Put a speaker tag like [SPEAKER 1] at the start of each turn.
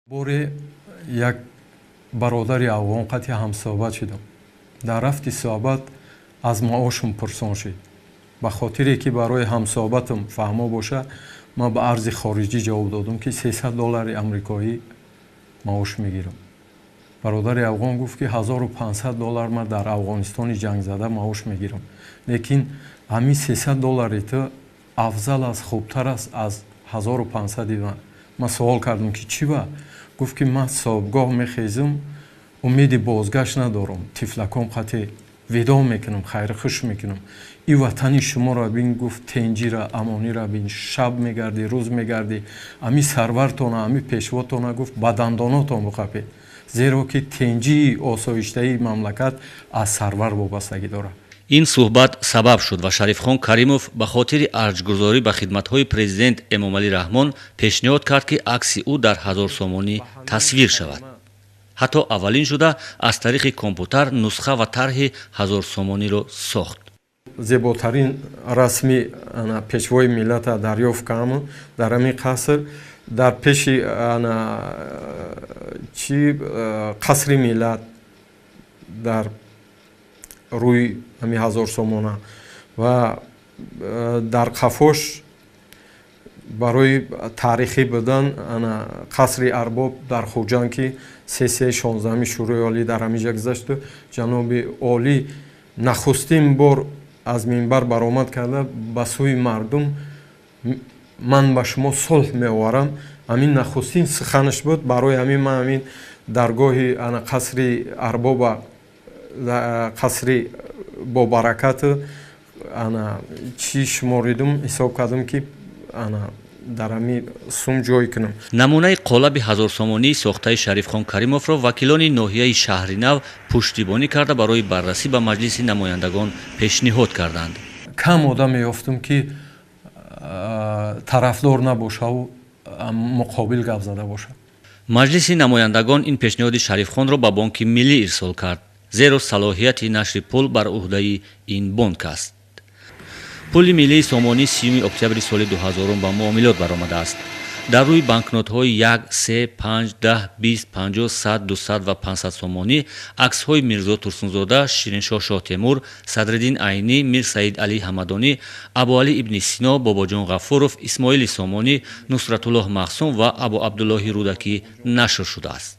[SPEAKER 1] Боре як бародари афғон қати ҳамсӯҳбат шудам. Дар рафти суҳбат аз маошам пурсон шид. Ба хотире ки барои ҳамсӯҳбатам фаҳмо боша, ман ба арзи хориҷӣ ҷавоб додам, ки 300 доллари амрикоӣ маош мегирам. Бародари афғон гуфт, ки 1500 доллар ман дар Афғонистони ҷангзада маош мегирам, лекин ҳамин 300 доллари ту афзал аст, хубтар аст аз 1500-и ман. Ман суол кардам, ки чӣ ба? Гуфт, ки ман субҳгоҳ мехезам, умеди бозгашт надорам, тифлаком қати видо мекунам, хайрхуш мекунам. И ватани шуморо бин, гуфт, тенҷира, амонира бин, шаб мегардӣ, рӯз мегардӣ, ами сарвартона, ами пешвотона, гуфт, ба дандонотон биқапед, зеро ки тенҷии осоиштаи мамлакат аз сарвар вобастагӣ дорад.
[SPEAKER 2] Ин суҳбат сабаб шуд ва Шарифхон Каримов ба хотири арҷгузорӣ ба хидматҳои президент Эмомалӣ Раҳмон пешниҳод кард, ки акси ӯ дар 1000 сомонӣ тасвир шавад. Ҳатто аввалин шуда аз тариқи компютар нусха ва тарҳи 1000 сомониро сохт.
[SPEAKER 1] Зеботарин расми пешвои миллата дарёфт кардам дар ҳамин қаср, дар пеши чи Қасри Миллат, дар рӯи ҳамин 1000 сомона ва дар қафош барои таърихӣ будан Қасри Арбоб дар Хуҷанд, ки сессияи 16-уми Шӯрои Олӣ дар ҳамин ҷа гузашту ҷаноби олӣ нахустин бор аз минбар баромад карда, ба сӯи мардум «Ман ба шумо сулҳ меоварам», ҳамин нахустин суханаш буд. Барои ҳамин ман ҳамин даргоҳи Қасри Арбоба, қасри бобаракату ана чӣ шуморидум, ҳисоб кардам, ки ана дар ҳамин сум ҷой кунам.
[SPEAKER 2] Намунаи қолаби 1000 сомонии сохтаи Шарифхон Каримовро вакилони ноҳияи Шаҳринав пуштибонӣ карда, барои баррасӣ ба Маҷлиси намояндагон пешниҳод карданд.
[SPEAKER 1] Кам одам меёфтум, ки тарафдор набошаву муқобил гап зада бошад.
[SPEAKER 2] Маҷлиси намояндагон ин пешниҳоди Шарифхонро ба Бонки Миллӣ ирсол кард, зеро салоҳияти нашри пул бар ӯҳдаи ин бонк аст. Пули миллии сомонӣ 30-уми октябри соли 2000 ба муомилот баромадааст. Дар рӯи банкнотҳои 1, 3, 5, 10, 20, 50, 100, 200 ва 500 сомонӣ аксҳои Мирзо Турсунзода, Шириншоҳ Шоҳтемур, Садриддин Айнӣ, Мир Саид Алӣ Ҳамадонӣ, Абуалӣ ибни Сино, Бобоҷон Ғафуров, Исмоили Сомонӣ, Нусратуллоҳ Махсум ва Абу Абдуллоҳи Рӯдакӣ нашр шудааст.